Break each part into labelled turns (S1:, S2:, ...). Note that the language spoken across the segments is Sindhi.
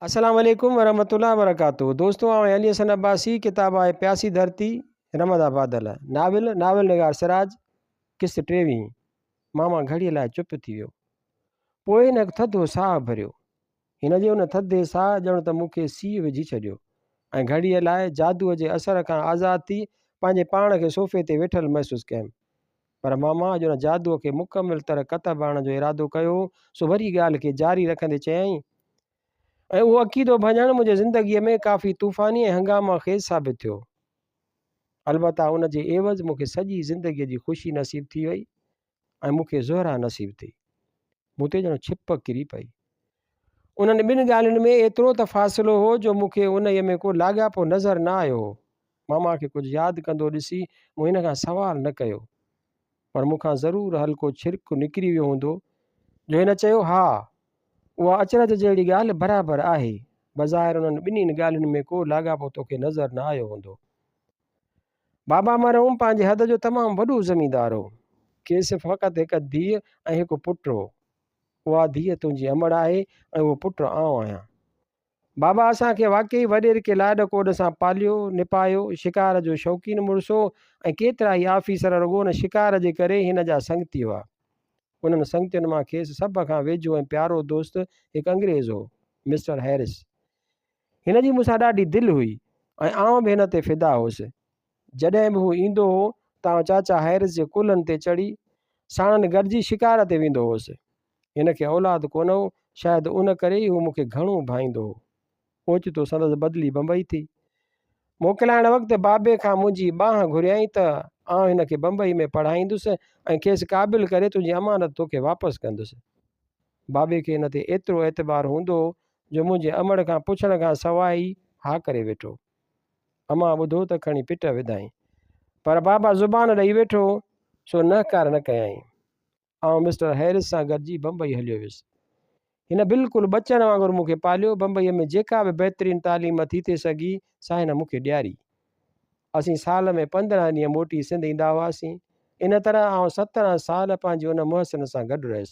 S1: السلام عليڪم ورحمة الله وبرڪاته دوستو آئون علي حسن عباسي ڪتاب آهي پياسي ڌرتي رمدا بادل ناول ناول نگار سراج قسط ٽيويهين ماما گهڙيء لاء چپ ٿي ويو پوء هن هڪ ٿڌو ساهه ڀريو هن جي ان ٿڌي ساهه ڄڻ ته مون کي سيء وجهي ڇڏيو ۽ گهڙيء لاء جادوء جي اثر کان آزاد ٿي پنهنجي پاڻ کي صوفي تي ويٺل محسوس ڪيم پر ماما اڄ ان جادوء کي مڪمل طرح ڪتب آڻڻ جو ارادو ڪيو هو، سو وري ڳالهه کي جاري رکندي چيائين، ۽ اهو عقيدو ڀڃڻ منهنجي زندگيء ۾ ڪافي طوفاني ۽ هنگامه خيز ثابت ٿيو. البته ان جي عيوض مون کي سڄي زندگيء جي خوشي نصيب ٿي وئي ۽ مون کي زهره نصيب ٿي. مون تي ڄڻ ڇپ ڪري پئي. انهن ٻن ڳالهين ۾ ايترو ته فاصلو هو جو مون کي انهيء ۾ ڪو لاڳاپو نظر نه آيو هو. ماما کي ڪجهه ياد ڪندو ڏسي مون هن کان سوال نه ڪيو، پر مون کان ضرور هلڪو ڇرڪ نڪري ويو هوندو جو هن چيو، ها، اها اچرج جهڙي ڳالهه برابر آهي. بظاهر انهن ٻنهين ڳالهين ۾ ڪو لاڳاپو توکي نظر نه آيو هوندو. بابا مرحوم پنهنجي حد جو تمام وڏو زميندار هو. کيس فقط هڪ ڌيء ۽ هڪ پٽ هو. اها ڌيء تنهنجي امڙ آهي ۽ اهو پٽ آئون آهيان. بابا اسان کي واقعي وڏيرڪي لاڏ ڪوڏ سان پاليو، نپايو، شڪار جو شوقين مڙس هو ۽ ڪيترائي آفيسر رڳو ان شڪار جي ڪري هن جا سنگتي هئا. انهن سنگتين مان کيس سڀ کان ويجهو ۽ پيارو دوست هڪ انگريز هو، مسٽر هيرس. هن جي مون سان ڏاڍي دل هئي ۽ آئون به هن تي فدا هوس. جڏهن به هو ايندو هو ته آئون چاچا هيرس جي ڪلهن تي چڙهي ساڻن گڏجي شڪار تي ويندو هوس. هن کي اولاد ڪونه هو، شايد ان ڪري ئي هو مون کي گهڻو ڀائيندو هو. اوچتو سندس بدلي بمبئي ٿي. موڪلائڻ وقت بابي کان منهنجي ٻانهن گهريائين ته آئون هن کي بمبئي ۾ پڙهائيندس ۽ کيس قابل ڪري تنهنجي امانت توکي واپس ڪندس. بابي کي هن تي ايترو اعتبار هوندو هو جو منهنجي امڙ کان پڇڻ کان سواء ئي ها ڪري ويٺو. امان ٻڌو ته کڻي پٽ وڌائين. پر بابا زبان ڏئي ويٺو هو، سو نهڪار نه ڪيائين. آئون مسٽر هيرس سان گڏجي بمبئي هليو ويس. هن بلڪل ٻچن وانگر مون کي پاليو. بمبئيء ۾ جيڪا به بهترين تعليم ٿي ٿي سگهي، سا هن مون کي ڏياري. اسين سال ۾ 15 ڏينهن موٽي سنڌ ايندا هئاسين. ان طرح آئون 17 سال پنهنجي ان محسن سان گڏ رهيس،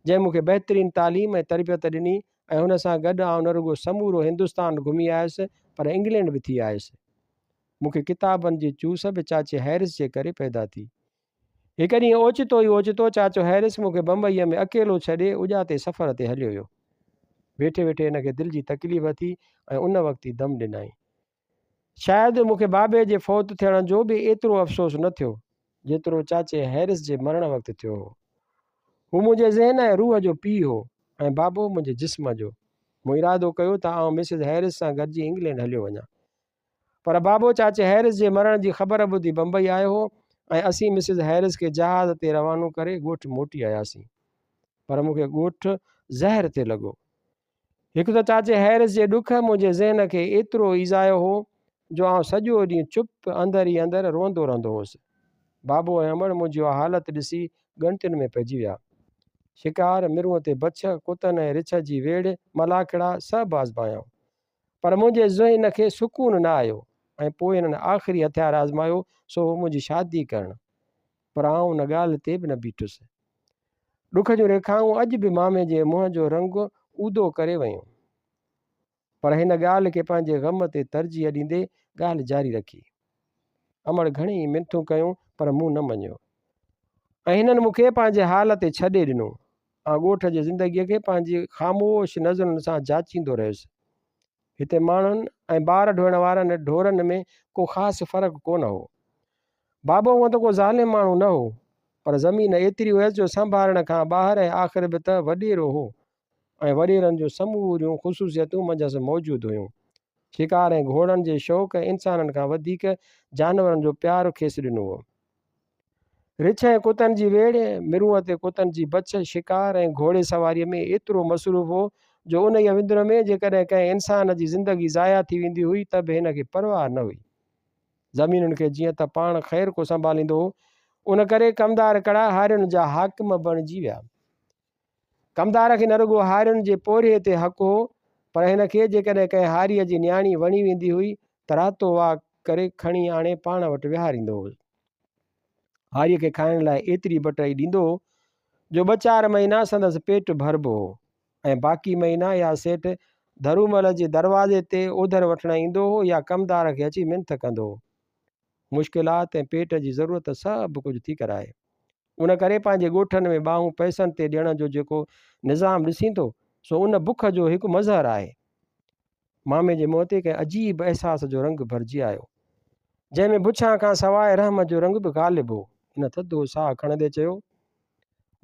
S1: جنهن مون کي بهترين تعليم ۽ تربيت ڏني ۽ هن سان گڏ آئون نه رڳو سمورو هندستان گهمي آيس، پر انگلينڊ به ٿي آيس. مون کي ڪتابن جي چوس به چاچي هيرس جي ڪري پيدا ٿي. هڪ ڏينهن اوچتو ئي اوچتو چاچو هيرس مون کي بمبئيء ۾ اڪيلو ڇڏي اڄاتي سفر تي هليو ويو. ويٺي ويٺي هن کي دل جي تڪليف ٿي ۽ ان وقت ئي دم ڏنائين. شايد مون کي بابي جي فوت ٿيڻ جو به ايترو افسوس نه ٿيو، جيترو چاچي هيرس جي مرڻ وقت ٿيو هو. هو منهنجي ذهن ۽ روح جو پيء هو ۽ بابو منهنجي جسم جو. مون ارادو ڪيو ته آئون مسز هيرس سان گڏجي انگلينڊ هليو وڃان. پر بابو چاچي هيرس جي مرڻ جي خبر ٻڌي بمبئي آيو هو ۽ اسين مسز هيرس کي جهاز تي روانو ڪري ڳوٺ موٽي آياسين. پر مون کي ڳوٺ زهر ٿي لڳو. هڪ ته چاچي هيرس جي ڏک منهنجي ذهن کي ايترو ايذايو هو جو آئون سڄو ڏينهن چپ اندر ئي اندر روئندو رهندو هوس. بابو ۽ امڙ منهنجي اها حالت ڏسي ڳڻتين ۾ پئجي ويا. شڪار، مرونء تي بڇ، ڪتن ۽ رڇ جي ويڙهه، ملاکڙا سڀ آزمايائون. پر منهنجي ذهن کي سڪون نه آيو ۽ پوء هنن آخري هٿيار آزمايو سو هو منهنجي شادي ڪرڻ. پر آئون ان ڳالهه تي به نه بيٺس. ڏک جون ريکائون اڄ به مامي جي منهن جو رنگ اودو ڪري ويون. پر هن ڳالهه کي پنهنجي غم تي ترجيح ڏيندي ڳالهه جاري رکي. امڙ گهڻي ئي منٿون ڪيون پر مون نه مڃيو ۽ هنن مون کي پنهنجي حال تي ڇڏي ڏنو. آء ڳوٺ جي زندگيء کي پنهنجي خاموش نظرن سان جاچيندو رهيس. هتي ماڻهن ۽ بار ڍوئڻ وارن ڍورن ۾ ڪو خاص فرق ڪونه هو. بابو هونء ته ڪو ظالم ماڻهو نه هو، پر زمين ايتري هيس جو سنڀارڻ کان ٻاهر ۽ آخر به ته وڏيرو هو ۽ وڏيرن جون سموريون خصوصيتون منجهس موجود هيون. شڪار ۽ گهوڙن جي شوق ۽ انسانن کان وڌيڪ جانورن جو پيار کيس ڏنو هو. رڇ ۽ ڪتن جي ويڙهه، مرونء تي ڪتن جي بڇ، شڪار ۽ گهوڙي سواريء ۾ ايترو مصروف هو جو انهيء وندر ۾ جيڪڏهن ڪنهن انسان جي زندگي ضايع ٿي ويندي هئي ته به هن کي پرواهه نه هئي. زمينن کي جيئن ته پاڻ خير ڪو سنڀاليندو هو، ان ڪري ڪمدار ڪڙا هارين جا حاڪم بڻجي ويا. ڪمدار کي نه رڳو هارين جي پورهيي تي حق هو، پر هن کي جيڪڏهن ڪنهن هاريء جي نياڻي وڻي ويندي هئي ته راتو واء ڪري کڻي آڻي پاڻ وٽ ويهاريندو هو. هاريء کي کائڻ لاء ايتري بٽئي ڏيندو هو، جو ٻه چار مهينا سندس پيٽ ڀربو هو ۽ باقي مهينا يا سيٺ ڌرومل جي دروازي تي اوڌر وٺڻ ايندو هو يا ڪمدار کي اچي منٿ ڪندو هو. مشڪلات ۽ پيٽ جي ضرورت سڀ ڪجهه ٿي ڪرائي. ان ڪري پنهنجي ڳوٺن ۾ ٻانهون پئسن تي ڏيڻ جو جيڪو نظام ڏسين ٿو، سو ان بک جو هڪ مظهر آهي. مامي جي منهن تي ڪنهن عجيب احساس جو رنگ ڀرجي آيو، جنهن ۾ بڇان کان سواء رحم جو رنگ به غالب هو. هن ٿڌو ساهه کڻندي چيو،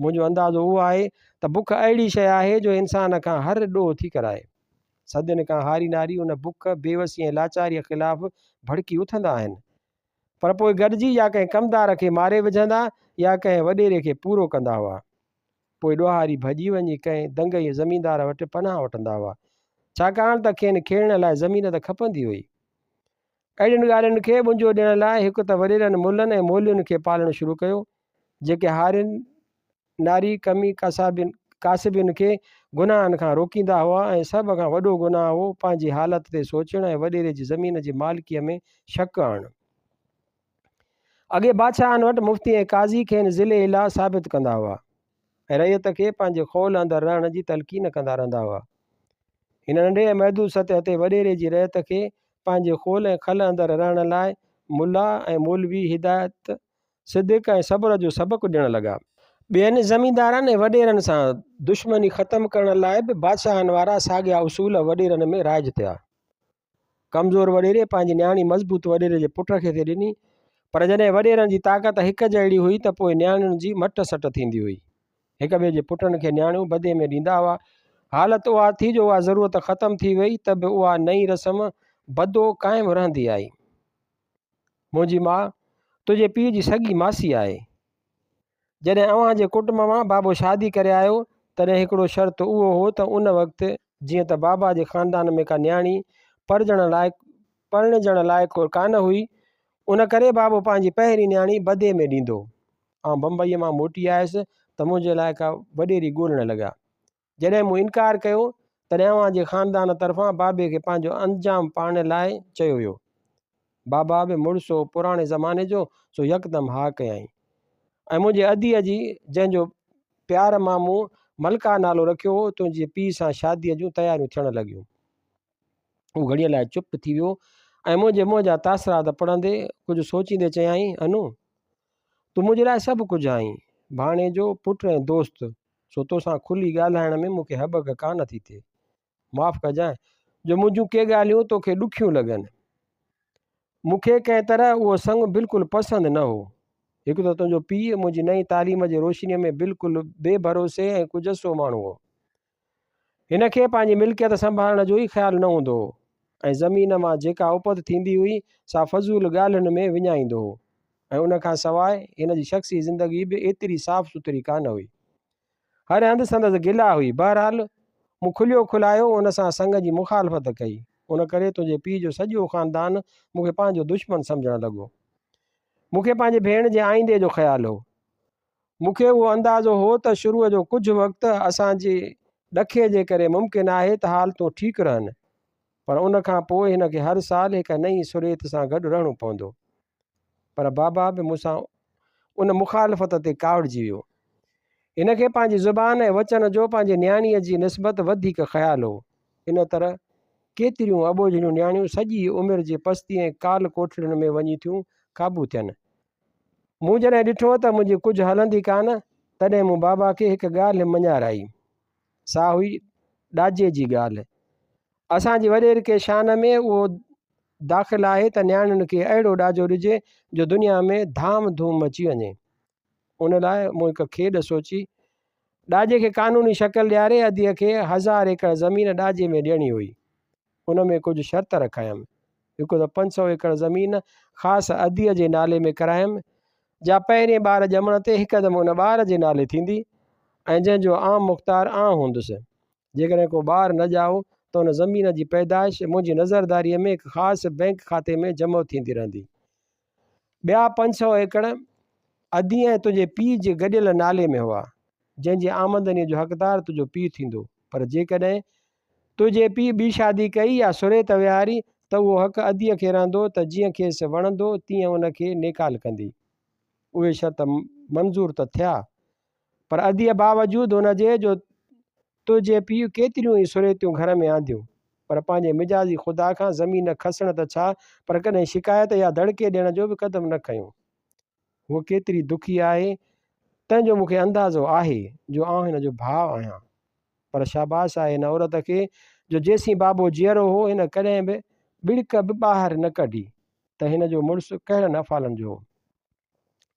S1: منهنجو اندازو اهو آهي ته بک اهڙي شيء آهي جو انسان کان هر ڏوهه ٿي ڪرائي. صدين کان هاري ناري ان بک، بيوسي ۽ لاچاريء خلاف ڀڙڪي اٿندا آهن. پر پوء گڏجي يا ڪنهن ڪمدار کي ماري وجهندا يا ڪنهن وڏيري کي پورو ڪندا هئا. پوء ڏوهاري ڀڄي وڃي ڪنهن دنگئي زميندار وٽ پناهه وٺندا هئا، ڇاڪاڻ ته کين کيڙڻ لاء زمين ته کپندي هئي. اهڙين ڳالهين کي ٻنجو ڏيڻ لاء هڪ ته وڏيرن ملن ۽ مولين کي پالڻ شروع ڪيو، جيڪي هارين، ناري، ڪمي، ڪاسابين، ڪاسبين کي گناهن کان روڪيندا هئا ۽ سڀ کان وڏو گناهه هو پنهنجي حالت تي سوچڻ ۽ وڏيري جي زمين جي مالڪيء ۾ شڪ آڻڻ. اڳي بادشاهن وٽ مفتي ۽ قاضي کين ضلعي الا ثابت ڪندا هئا ۽ رعيت کي پنهنجي خول اندر رهڻ جي تلقين ڪندا رهندا هئا. هن ننڍي ۽ محدود سطح تي وڏيري جي رعيت کي پنهنجي خول ۽ خل اندر رهڻ لاء ملا ۽ مولوي هدايت صدق ۽ صبر جو سبق ڏيڻ لڳا. ٻين زميندارن ۽ وڏيرن سان دشمني ختم ڪرڻ لاء به بادشاهن وارا ساڳيا اصول وڏيرن ۾ رائج ٿيا. ڪمزور وڏيري پنهنجي نياڻي مضبوط وڏيري جي پٽ کي ٿي ڏني، پر جڏهن وڏيرن جي طاقت هڪ جهڙي هئي ته پوء نياڻين جي مٽ سٽ ٿيندي هئي. هڪ ٻئي جي پٽن کي نياڻيون بدي ۾ ڏيندا هئا. حالت اها ٿي جو اها ضرورت ختم ٿي وئي ته به اها نئين رسم بدو قائم رهندي آئي. منهنجي ماء تنهنجي پيء جي سڳي ماسي آهي. جڏهن اوهان جي ڪٽنب مان بابو شادي ڪري آيو، تڏهن هڪڙو شرط اهو هو ته ان وقت جيئن ته بابا جي خاندان ۾ ڪا نياڻي پرڻجڻ لائق پرڻجڻ لائق ڪانه هئي، ان ڪري بابو پنهنجي پهرين نياڻي بدي ۾ ڏيندو. آئون بمبئيء مان موٽي آيس ته منهنجي لاء ڪا وڏيري ڳولڻ لڳا. جڏهن مون انڪار ڪيو، تڏهن اوهان جي خاندان طرفان بابي کي پنهنجو انجام پاڙڻ لاء چيو ويو. بابا به مڙس هو پراڻي زماني جو، سو يڪدم ها ڪيائين. ۽ منهنجي اديء جي، جنهن جو پيار مان مون ملڪا نالو رکيو هو، تنهنجي پيء سان شاديء جون تياريون ٿيڻ لڳيون. هو گهڙيء لاء چپ ٿي ويو ۽ منهنجي منهن جا تاثرات پڙهندي، ڪجهه سوچيندي چيائين، انو! تون منهنجي لاء سڀ ڪجهه آهين، ڀاڻيجو، پٽ ۽ دوست. سو توسان کلي ڳالهائڻ ۾ مون کي هٻڪ ڪانه ٿي ٿئي. معاف ڪجانء جو منهنجون ڪي ڳالهيون توکي ڏکيون لڳن. مون کي ڪنهن طرح اهو سڱ بلڪل پسند نه هو. هڪ ته تنهنجو پيء منهنجي نئين تعليم جي روشنيء ۾ بلڪل بي ڀروسي ۽ ڪجسو ماڻهو هو. هن کي پنهنجي ملڪيت سنڀالڻ جو ئي خيال نه هوندو هو ۽ زمين مان جيڪا اپت ٿيندي هئي سا فضول ڳالهين ۾ وڃائيندو هو ۽ ان کان سواء هن جي شخصي زندگي به ايتري صاف سٿري ڪانه هئي. هر هنڌ سندس گلا هئي. بهرحال مون کليو کلايو ان سان سڱ جي مخالفت ڪئي. ان ڪري تنهنجي پيء جو سڄو خاندان مون کي پنهنجو دشمن سمجهڻ لڳو. مون کي پنهنجي ڀيڻ جي آئيندي جو خيال هو. مون کي اهو اندازو هو ته شروع جو ڪجهه وقت اسان جي ڏکي جي ڪري ممڪن آهي ته حالتون ٺيڪ رهن پر ان کان پوء هن کي هر سال هڪ نئين سريت سان گڏ رهڻو پوندو. پر بابا به مون سان ان مخالفت تي ڪاوڙجي ويو. هن کي پنهنجي زبان ۽ وچن جو پنهنجي نياڻيء جي نسبت وڌيڪ خيال هو. ان طرح ڪيتريون اٻوجهڙيون نياڻيون سڄي عمر جي پستي ۽ ڪال ڪوٺڙين ۾ وڃي ٿيون قابو ٿين. مون جڏهن ڏٺو ته منهنجي ڪجهه هلندي ڪانه، تڏهن مون بابا کي هڪ ڳالهه مڃارائي. سا هئي ڏاجي جي ڳالهه. اسان جي وڏيرڪي شان ۾ اهو داخل آهي ته نياڻين کي اهڙو ڏاجو ڏجي جو دنيا ۾ ڌام ڌوم مچي وڃي. ان لاء مون هڪ کيڏ سوچي. ڏاجي کي قانوني شڪل ڏياري اديء کي هزار ايڪڙ زمين ڏاجي ۾ ڏيڻي هئي. ان ۾ ڪجهه شرط رکايم. هڪ ته 500 ايڪڙ زمين خاص اديء جي نالي ۾ ڪرايم، جا پهرين ٻار ڄمڻ تي هڪدم ان ٻار جي نالي ٿيندي ۽ جنهن جو عام مختار آئون هوندس. جيڪڏهن ڪو ٻار نه ڄائو ته ان زمين جي پيدائش منهنجي نظرداريء ۾ هڪ خاص بئنڪ کاتي ۾ جمع ٿيندي رهندي. ٻيا 500 ايڪڙ اديء ۽ تنهنجي پيء جي گڏيل نالي ۾ هئا، جنهن جي آمدنيء جو حقدار تنهنجو پيء ٿيندو، پر جيڪڏهن تنهنجي پيء ٻي شادي ڪئي يا سريت ويهاري ته اهو حق اديء کي رهندو ته جيئن کيس وڻندو تيئن ان کي نيڪال ڪندي. اهي شرط منظور ته ٿيا پر اديء باوجود ان جي جو تنهنجي پيء ڪيتريون ئي سريتيون گهر ۾ آنديون پر پنهنجي مجازي خدا کان زمين کسڻ ته ڇا پر ڪڏهن شڪايت يا دڙڪي ڏيڻ جو به قدم نه کنيو. هوء ڪيتري دکي آهي، تنهن جو مون کي اندازو آهي جو آئون هن جو ڀاء آهيان. پر شاباس آهي هن عورت کي جو جيسين بابو جيئرو هو هن ڪڏهن به ٻڙڪ به ٻاهر نه ڪڍي ته هن جو مڙس ڪهڙن افعالن جو هو.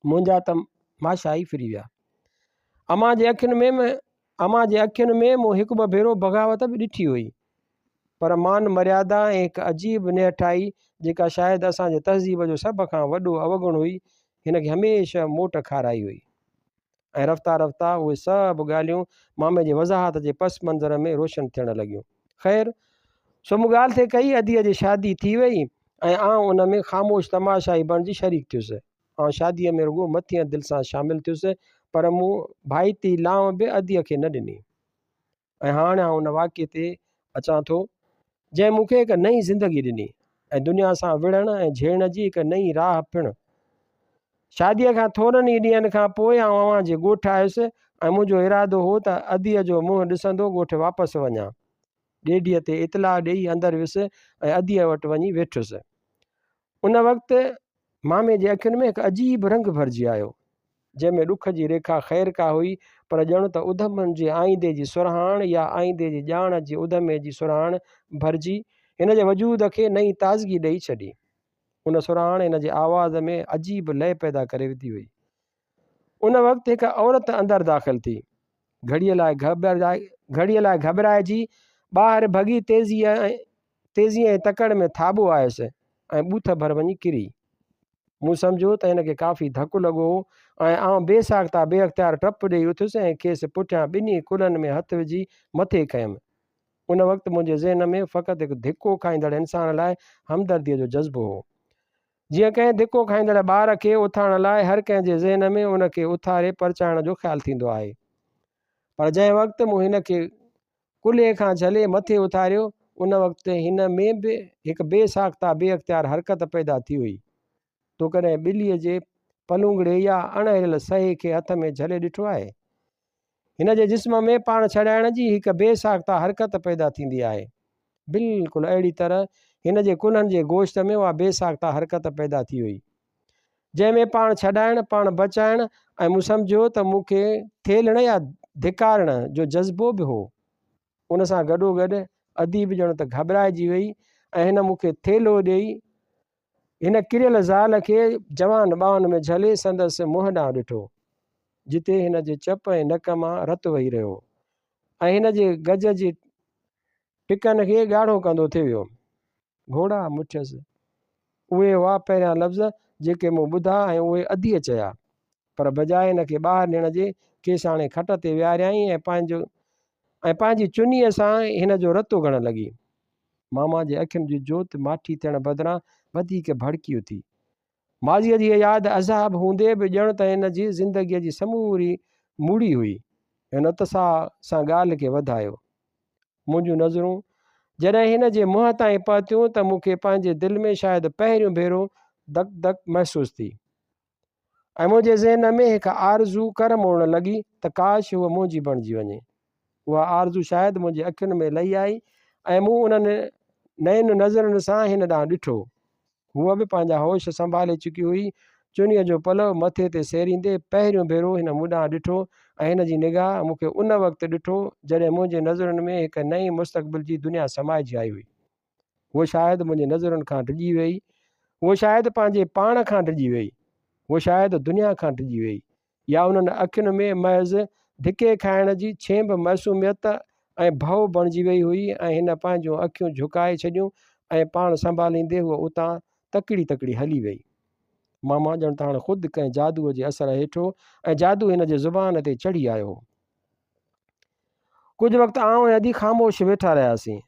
S1: منهنجا ته ماشا ئي ڦري ويا. امان جي اکين ۾ امان جي اکين ۾ مون هڪ ٻه ڀيرو بغاوت به ڏٺي هئي. پر مان مريادا ۽ هڪ عجيب نهٺائي جيڪا شايد اسان جي تهذيب جو سڀ کان وڏو اوگڻ هئي، هن کي هميشه موٽ کارائي هئي. ۽ رفته رفته اهي سڀ ڳالهيون مامي جي وضاحت جي پس منظر ۾ روشن ٿيڻ لڳيون. خير، سو مون ڳالهه ٿي ڪئي، اديء جي شادي ٿي وئي ۽ آئون ان ۾ خاموش تماشائي بڻجي شريڪ ٿيس. آئون شاديء ۾ رڳو مٿينء دل سان شامل ٿيس، پر مون ڀائيتي لانء به اديء کي نه ڏني. ۽ هاڻ آئون ان واقعي تي اچان ٿو، جنهن مون کي هڪ نئين زندگي ڏني ۽ دنيا سان وڙهڻ ۽ جهيڙڻ جي هڪ نئين راهه پڻ. شاديء کان ٿورن ئي ڏينهن کان پوء آئون اوهان جي ڳوٺ آيس ۽ منهنجو ارادو هو ته اديء جو منهن ڏسندو ڳوٺ واپس وڃان. ڏيڍيء تي اطلاع ڏيئي اندر ويس ۽ اديء وٽ وڃي ويٺس. ان وقت مامي جي اکين ۾ هڪ عجيب رنگ ڀرجي آيو، جنهن ۾ ڏک جي ريکا خير ڪا هئي، پر ڄڻ ته اڌمن جي آئيندي جي سرهاڻ يا آئيندي جي ڄاڻ جي اڌمي جي سرهاڻ ڀرجي، هن جي وجود کي نئين تازگي ڏئي ڇڏي. ان سرهاڻ هن جي آواز ۾ عجيب لئه پيدا ڪري وڌي هئي. ان وقت هڪ عورت اندر داخل ٿي. گهڙيء لاء گهڙيء لاء گهٻرائجي ٻاهر ڀڳي تيزيء ۽ تيزيء ۽ تڪڙ ۾ ٿاٻو آيس ۽ ٻوٿ ڀر وڃي ڪري. مون سمجهيو ته هن کي ڪافي ڌڪ لڳو هو ۽ آئون بي ساخته بي اختيار ٽپ ڏيئي اٿيس ۽ کيس پٺيان ٻنهي ڪلهن ۾ هٿ وجهي مٿي کنيم. ان وقت منهنجي ذهن ۾ فقط هڪ ڌڪو کائيندڙ انسان لاء همدرديء جو جذبو هو. جيئن ڪنهن ڌڪو کائيندڙ ٻار کي اٿارڻ لاء هر ڪنهن جي ذهن ۾ ان کي اٿاري پرچائڻ جو خيال ٿيندو آهي. پر جنهن وقت مون هن کي ڪلهي کان جهلي مٿي اٿاريو، ان وقت هن ۾ به هڪ بي ساخته بي اختيار حرڪت پيدا ٿي هئي. تو ڪڏهن ٻليء جي پلونگڙي يا اڻ هريل سهي کي هٿ ۾ جهلي ڏٺو آهي؟ هن جي جسم ۾ پاڻ ڇڏائڻ جي هڪ بي ساخته حرڪت پيدا ٿيندي آهي. بلڪل اهڙي طرح هن جي ڪلهن جي گوشت ۾ اها بي ساخته حرڪت پيدا ٿي هئي. جنهن ۾ پاڻ ڇڏائڻ، پاڻ بچائڻ ۽ مون سمجهيو ته مون کي ٿيلهڻ يا ڌڪارڻ جو جذبو به هو. ان سان گڏوگڏ ادي به ڄڻ ته گهٻرائجي وئي ۽ هن مون کي ٿيلهو ڏيئي هن ڪريل زال کي جوان ٻانهن ۾ جهلي سندس منهن ڏانهن ڏٺو، جتي هن جي چپ ۽ نڪ مان رت وهي رهيو هو ۽ هن جي گج جي ٽڪن کي ڳاڙهو ڪندو ٿي ويو. گهوڙا مٺيس. اهي هئا پهريان لفظ جيڪي مون ٻڌا ۽ اهي اديء چيا. پر بجاء هن کي ٻاهر نيڻ جي، کيس آڻي کٽ تي ويهاريائين ۽ پنهنجو ۽ پنهنجي چنيء سان هن جو رت اگهڻ لڳي. ماما جي اکين جي جوت ماٺي ٿيڻ بدران وڌيڪ ڀڙڪي اٿي. ماضيء جي هيء ياد عذاب هوندي به ڄڻ ته هن جي زندگيء جي سموري موڙي هئي. هن اتساهه سان ڳالهه کي وڌايو. منهنجون نظرون جڏهن هن جي منهن تائين پهتيون ته مون کي پنهنجي دل ۾ شايد پهريون ڀيرو دڪ دڪ محسوس ٿي ۽ منهنجي ذهن ۾ هڪ آرزو ڪر موڙڻ لڳي ته ڪاش هوء منهنجي بڻجي وڃي. اها آرزو شايد منهنجي اکين ۾ لهي آئي ۽ مون انهن نين نظرن سان هن ڏانهن ڏٺو. هوء به پنهنجا هوش سنڀالي چڪي هئي. چنيء جو پلئه مٿي تي سيريندي پهريون ڀيرو هن مون ڏانهن ڏٺو ۽ هن جي نگاهه مون کي ان وقت ڏٺو، جڏهن منهنجي نظرن ۾ هڪ نئين مستقبل جي دنيا سمائجي آئي هئي. هوء شايد منهنجي نظرن کان ڊڄي ويئي. هوء شايد پنهنجي پاڻ کان ڊڄي ويئي. هوء شايد دنيا کان ڊڄي ويئي. يا انهن اکين ۾ محض ڌڪي کائڻ جي ڇينڀ معصوميت ۽ ڀؤ بڻجي ويئي هئي ۽ هن پنهنجون اکيون جهڪائي ڇڏيون ۽ پاڻ سنڀاليندي هوء اتان تڪڙي تڪڙي هلي ويئي. ماما ڄڻ ته هاڻ خود ڪنهن جادوء جي اثر هيٺ هو ۽ جادو هن جي زبان تي چڙهي آيو هو. ڪجهه وقت آئون ۽ ادي خاموش ويٺا رهياسين.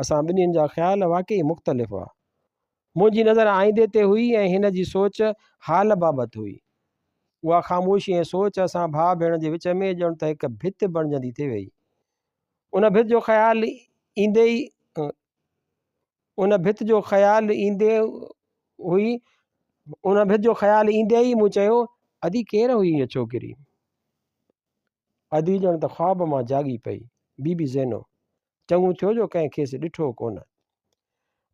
S1: اسان ٻنهين جا خيال واقعي مختلف هئا. منهنجي نظر آئيندي تي هئي ۽ هن جي سوچ حال بابت هئي. اها خاموشي ۽ سوچ اسان ڀاء ڀيڻ جي وچ ۾ ڄڻ ته هڪ ڀت بڻجندي ٿي ويئي. ان ڀت جو خيال ايندي ئي ان ڀت جو خيال ايندي هئي ان ڀت جو خيال ايندي ئي مون چيو، ادي ڪير هئي هيء ڇوڪري؟ ادي ڄڻ ته خواب مان جاڳي پئي. بي بي زينو. چڱو ٿيو جو ڪنهن کيس ڏٺو ڪونه.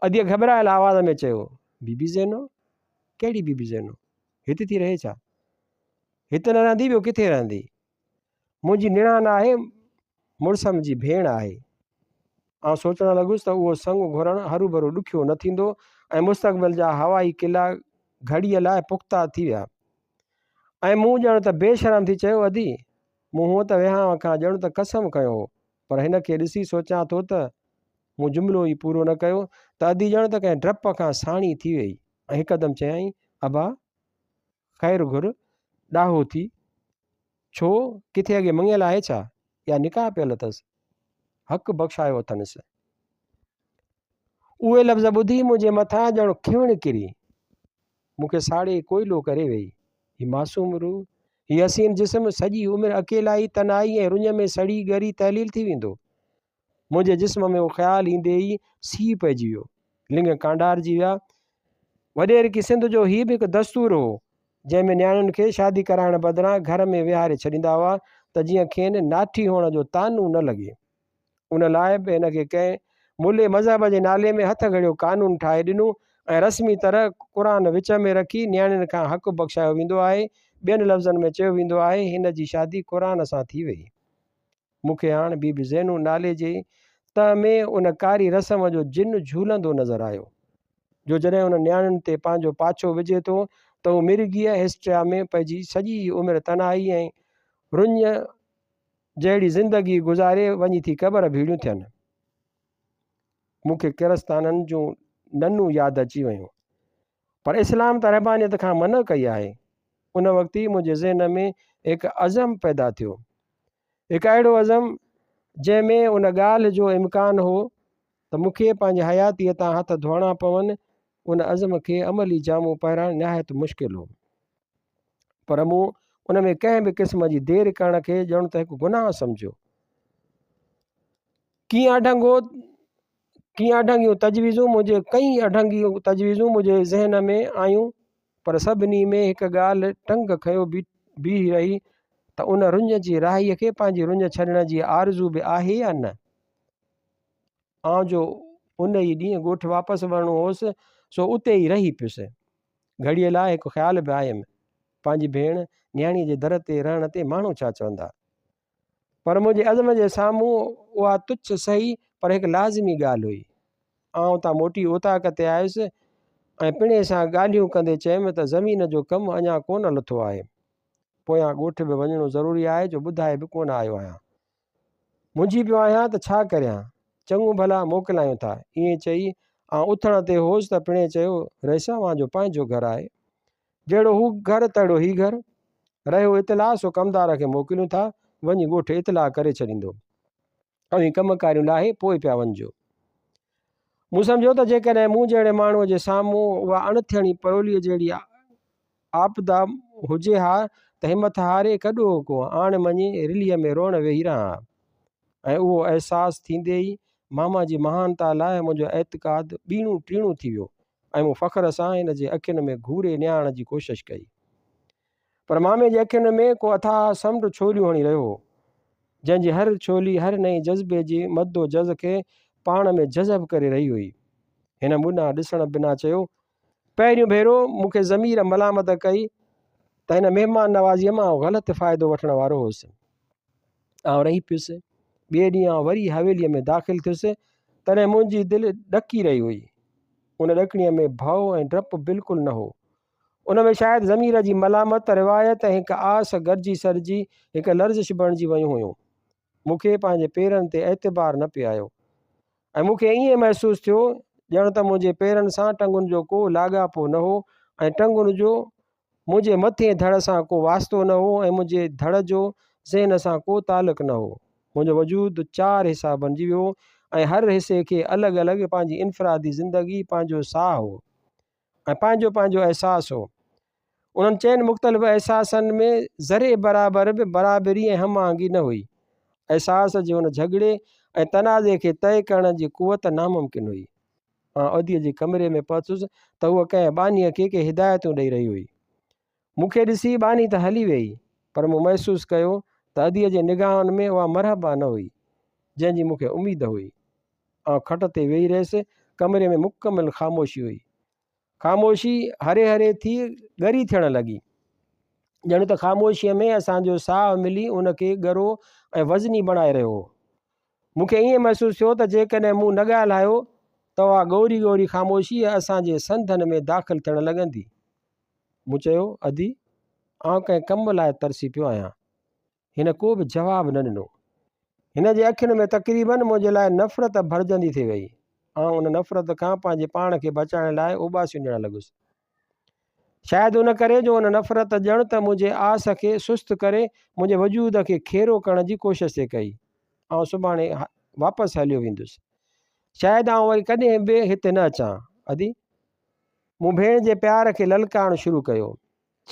S1: اديء گهٻرايل آواز ۾ چيو، بي بي زينو؟ ڪهڙي بي بي زينو؟ هت ٿي رهي ڇا؟ هت نه رهندي ٻيو ڪٿي رهندي؟ منهنجي نڻان آهي، مڙسم جي ڀيڻ آهي. آئون سوچڻ لڳس ته اهو سڱ گهرڻ هروڀرو ڏکيو نه ٿيندو ۽ مستقبل جا هوائي قلعا گهڙيء لاء پختا ٿي ويا ۽ مون ڄڻ ته بي شرم ٿي چيو، ادي! مون هونء ته وهانء کان ڄڻ ته قسم کنيو هو، پر هن کي ڏسي سوچيان ٿو ته. مون جملو ئي پورو نه ڪيو ته ادي ڄڻ ته ڪنهن ڊپ کان ساڻي ٿي ويئي ۽ هڪدم چيائين، ابا! خير گهر، ڏاهو ٿي. ڇو، ڪٿي اڳي مڱيل آهي ڇا؟ يا نڪاح پيل اٿس؟ حق بخشايو اٿنس. اهي لفظ ٻڌي منهنجي مٿان ڄڻ کنوڻ ڪري، مون کي ساڙي ڪوئلو ڪري ويئي. هي معصوم روح، هي حسين جسم سڄي عمر اڪيلائي، تنهائي ۽ رڃ ۾ سڙي ڳري تحليل ٿي ويندو. منهنجي جسم ۾ اهو خيال ايندي ئي سيء پئجي ويو. لڱ ڪانڊارجي ويا. وڏيرڪي سنڌ جو هي به هڪ دستور هو، جنهن ۾ نياڻين کي شادي ڪرائڻ بدران گهر ۾ ويهاري ڇڏيندا هئا ته جيئن کين ناٺي هئڻ جو طعنو نه لڳي. ان لاء به هن کي ڪنهن ملي مذهب جي نالي ۾ هٿ گهڙيو قانون ٺاهي ڏنو ۽ رسمي طرح قرآن وچ ۾ رکي نياڻين کان حق بخشايو ويندو آهي. ٻين لفظن ۾ چيو ويندو آهي هن جي شادي قرآن سان ٿي وئي. مون کي هاڻ بي بي زينو نالي جي تهه ۾ ان ڪاري رسم جو جن جهولندو نظر آيو، جو جڏهن انهن نياڻين تي پنهنجو پاڇو وجهي ٿو ته هو مرگيء، Hysteria، ۾ پئجي سڄي عمر تنهائي ۽ رڃ جهڙي زندگي گذاري وڃي ٿي قبر ڀيڙيون ٿين. مون کي ڪرستانن جون ننون ياد اچي ويون. پر اسلام ته رهبانيت کان منع ڪئي آهي. ان وقت ئي منهنجي ذهن ۾ هڪ عزم پيدا ٿيو. هڪ اهڙو عزم جنهن ۾ ان ڳالهه جو امڪان هو ته مون کي پنهنجي حياتيء تان هٿ ڌوئڻا پون. ان عزم کي عملي جامو پهرائڻ نهايت مشڪل هو. پر مون ان ۾ ڪنهن به قسم جي دير ڪرڻ کي ڄڻ ته هڪ گناهه سمجهيو. ڪيئن اڍنگو ڪيئن اڍنگيون تجويزون منهنجي ڪئين اڍنگيون تجويزون منهنجي ذهن ۾ آيون پر سڀني ۾ هڪ ڳالهه ٽنگ کنيو بيهي رهي ته ان رڃ جي راهيء کي پنهنجي رڃ ڇڏڻ جي آرزو به آهي يا نه؟ آئون جو ان ئي ڏينهن ڳوٺ واپس ورڻو هوس سو اتي ئي رهي پيس. گهڙيء لاء هڪ خيال به آيم، پنهنجي ڀيڻ نياڻيء جي در تي رهڻ تي ماڻهو ڇا چوندا؟ پر منهنجي عزم جي سامهون اها تڇ سهي پر هڪ لازمي ڳالهه هئي. آئون اتان موٽي اوطاق تي آيس ۽ پڻهين سان ڳالهيون ڪندي چيم ته زمين جو ڪم اڃا ڪونه لٿو آهي. پويان ڳوٺ به وڃڻو ضروري آهي جو ٻڌائي به ڪونه آيو آهيان. منجهي پيو آهيان ته ڇا ڪريان؟ چڱو ڀلا موڪلايون ٿا. ائين چئي آئون اٿڻ تي هوس ته پڻهين چيو، رئيس اوهان جو پنهنجو گهر آهي. جهڙو هو گهر تهڙو هي گهر. رهيو اطلاع سو ڪمدار کي موڪليون ٿا، وڃي ڳوٺ اطلاع ڪري ڇڏيندو. اوهين ڪم ڪاريون لاهي پوء پيا وڃجو. مون سمجهيو ته جيڪڏهن مون جهڙي ماڻهوء جي سامهون اها اڻ ٿيڻي پروليء جهڙي آپدا هجي ها ته همٿ هاري ڪڏهوڪو آڻ مڃي رليء ۾ روئڻ ويهي رهان ها. ۽ اهو احساس ٿيندي ئي ماما جي مهانتا لاء منهنجو اعتقاد ٻيڻو ٽيڻو ٿي ويو. ۽ مون فخر سان هن جي اکين ۾ گهوري نهارڻ جي ڪوشش ڪئي. پر مامي جي اکين ۾ ڪو اٿاهه سمنڊ ڇوليون هڻي رهيو هو، جنهن جي هر ڇولي هر نئين جذبي جي مد و جز کي پاڻ ۾ جذب ڪري رهي هئي. هن مون ڏانهن ڏسڻ بنا چيو، پهريون ڀيرو مون کي ضمير ملامت ڪئي ته هن مهمان نوازيء مان آئون غلط فائدو وٺڻ وارو هوس. آئون رهي پيس. ٻئي ڏينهن آئون وري حويليء ۾ داخل ٿيس، تڏهن منهنجي دل ڏڪي رهي هئي. ان ڏڪڻيء ۾ ڀؤ ۽ ڊپ بلڪل نه هو. ان ۾ شايد ضمير جي ملامت، روايت ۽ هڪ آس گڏجي سڏجي هڪ لرزش بڻجي ويون هيون. مون کي پنهنجي پيرن تي اعتبار نه پئي آيو ۽ مون کي ائين محسوس ٿيو ڄڻ ته منهنجي پيرن سان ٽنگن جو ڪو لاڳاپو نه هو ۽ ٽنگن جو منهنجي مٿئين ڌڙ سان ڪو واسطو نه هو ۽ منهنجي ڌڙ جو ذهن سان ڪو تعلق نه هو. منهنجو وجود چار حصا بڻجي ويو هو ۽ هر حصي کي الڳ الڳ پنهنجي انفرادي زندگي، پنهنجو ساهه هو ۽ پنهنجو پنهنجو احساس هو. انهن چئن مختلف احساسن ۾ ذري برابر به برابري ۽ هم آهنگي نه هئي. احساس جي ان جهڳڙي ۽ تنازعي کي طئي ڪرڻ جي قوت ناممڪن هئي. آئون اديء جي ڪمري ۾ پهتس ته هوء ڪنهن ٻانهيء کي ڪي هدايتون ڏئي رهي هئي. مون کي ڏسي ٻانهي ته هلي ويئي، پر مون محسوس ڪيو ته اديء جي نگاهن ۾ اها مرحبا نه هئي، جنهن جي مون کي اميد هئي. آئون کٽ تي ويهي رهيس. ڪمري ۾ مڪمل خاموشي هئي. خاموشي هري هري ٿي ڳري ٿيڻ لڳي. ڄڻ ته خاموشيء ۾ اسان جو ساهه ملي ان کي ڳرو ۽ وزني بڻائي رهيو هو. مون کي ائين محسوس ٿيو ته جيڪڏهن مون نه ڳالهايو ته اها ڳوري ڳوري خاموشي اسان جي سنڌن ۾ داخل ٿيڻ لڳندي. مون چيو، ادي! آئون ڪنهن ڪم لاء ترسي پيو آهيان. هن ڪو به جواب نه ڏنو. هن جي اکين ۾ تقريباً منهنجي لاء نفرت ڀرجندي ٿي وئي. آئون ان نفرت کان پنهنجي پاڻ کي بچائڻ لاء اوٻاسيون ڏيڻ لڳس. شايد ان ڪري جو ان نفرت ڄڻ ته منهنجي آس کي سست ڪري منهنجي وجود کي کيرو ڪرڻ جي ڪوشش ٿي ڪئي. آئون سڀاڻي واپس هليو ويندس. شايد آئون وري ڪڏهن به هتي نه اچان. ادي! مون ڀيڻ جي پيار کي للڪارڻ شروع ڪيو.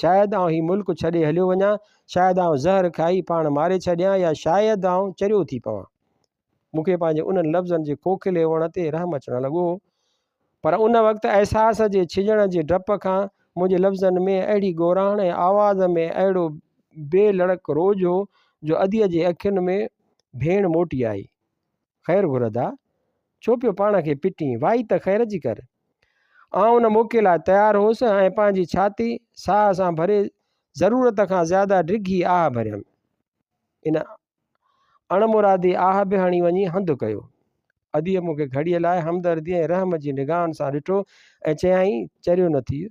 S1: شايد آئون هي ملڪ ڇڏي هليو وڃان، شايد آئون زهر کائي پاڻ ماري ڇڏيان يا شايد آئون چريو ٿي پوان. مون کي پنهنجي انهن لفظن جي کوکلي هئڻ تي رحم اچڻ لڳو هو. پر ان وقت احساس جي ڇڄڻ جي ڊپ کان منهنجي لفظن ۾ اهڙي ڳوراڻ ۽ آواز ۾ اهڙو بي لڙڪ روڄ هو جو اديء جي اکين ۾ ڀيڻ موٽي آئي. خير گهر ادا، ڇو پيو پاڻ کي پٽين، وائي ته خير جي ڪر. آئون ان موقعي لاء تيار هوس ۽ پنهنجي ڇاتي ساهه سان ڀري ضرورت کان زياده ڊگهي آهه ڀريم. ان اڻمرادي آهه به هڻي وڃي هنڌ ڪيو. اديء مون کي گهڙيء لاء همدرديء ۽ رحم جي نگاهن سان ڏٺو ۽ چيائين، چريو نه ٿيء.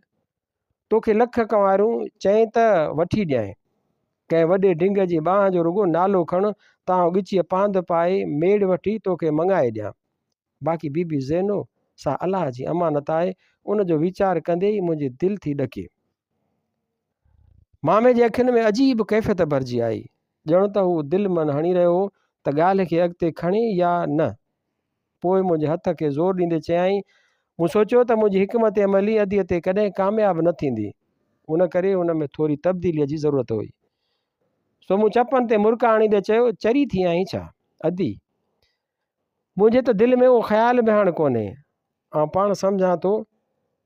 S1: توکي لک ڪنواريون چئين ته وٺي ڏيانء. ڪنهن وڏي ڊنگ جي ٻانهن جو رڳو نالو کڻ ته آئون ڳچيء پاند پائي ميڙ وٺي توکي مڱائي ڏيان. باقي بي بي زينو، سا الله جي امانت آهي، ان جو ويچار ڪندي ئي منهنجي دل ٿي ڏڪي. مامي جي اکين ۾ عجيب ڪيفيت ڀرجي آئي. ڄڻ ته هو دل من هڻي رهيو هو ته ڳالهه کي اڳتي کڻي يا نه. پوء منهنجي هٿ کي زور ڏيندي چيائين، مون سوچيو ته منهنجي حڪمت عملي اديء تي ڪڏهن ڪامياب نه ٿيندي، ان ڪري ان ۾ ٿوري تبديليء جي ضرورت هئي. سو مون چپن تي مرڪ آڻيندي چيو، چري ٿي آهين ڇا، ادي؟ منهنجي ته دل ۾ اهو خيال به هاڻ ڪونهي. آئون پاڻ سمجهان ٿو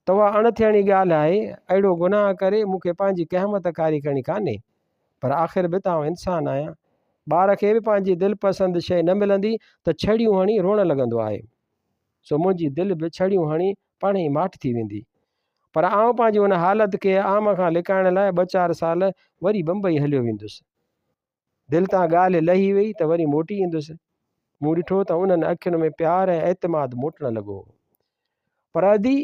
S1: ته اها اڻ ٿيڻي ڳالهه آهي، اهڙو گناهه ڪري مون کي پنهنجي قيامت ڪاري ڪرڻي ڪانهي، پر آخر به ته آئون انسان آهيان. ٻار کي به پنهنجي دلپسند شيء نه ملندي ته ڇڙيون هڻي روئڻ لڳندو آهي. سو منهنجي دل به ڇڙيون هڻي پاڻهي ئي ماٺ ٿي ويندي. پر آئون پنهنجي ان حالت کي عام کان لڪائڻ لاء ٻه چار سال وري بمبئي هليو ويندس. دل تان ڳالهه لهي وئي ته وري موٽي ايندس. مون ڏٺو ته انهن اکين ۾ پيار ۽ اعتماد موٽڻ لڳو هو. پر ادي،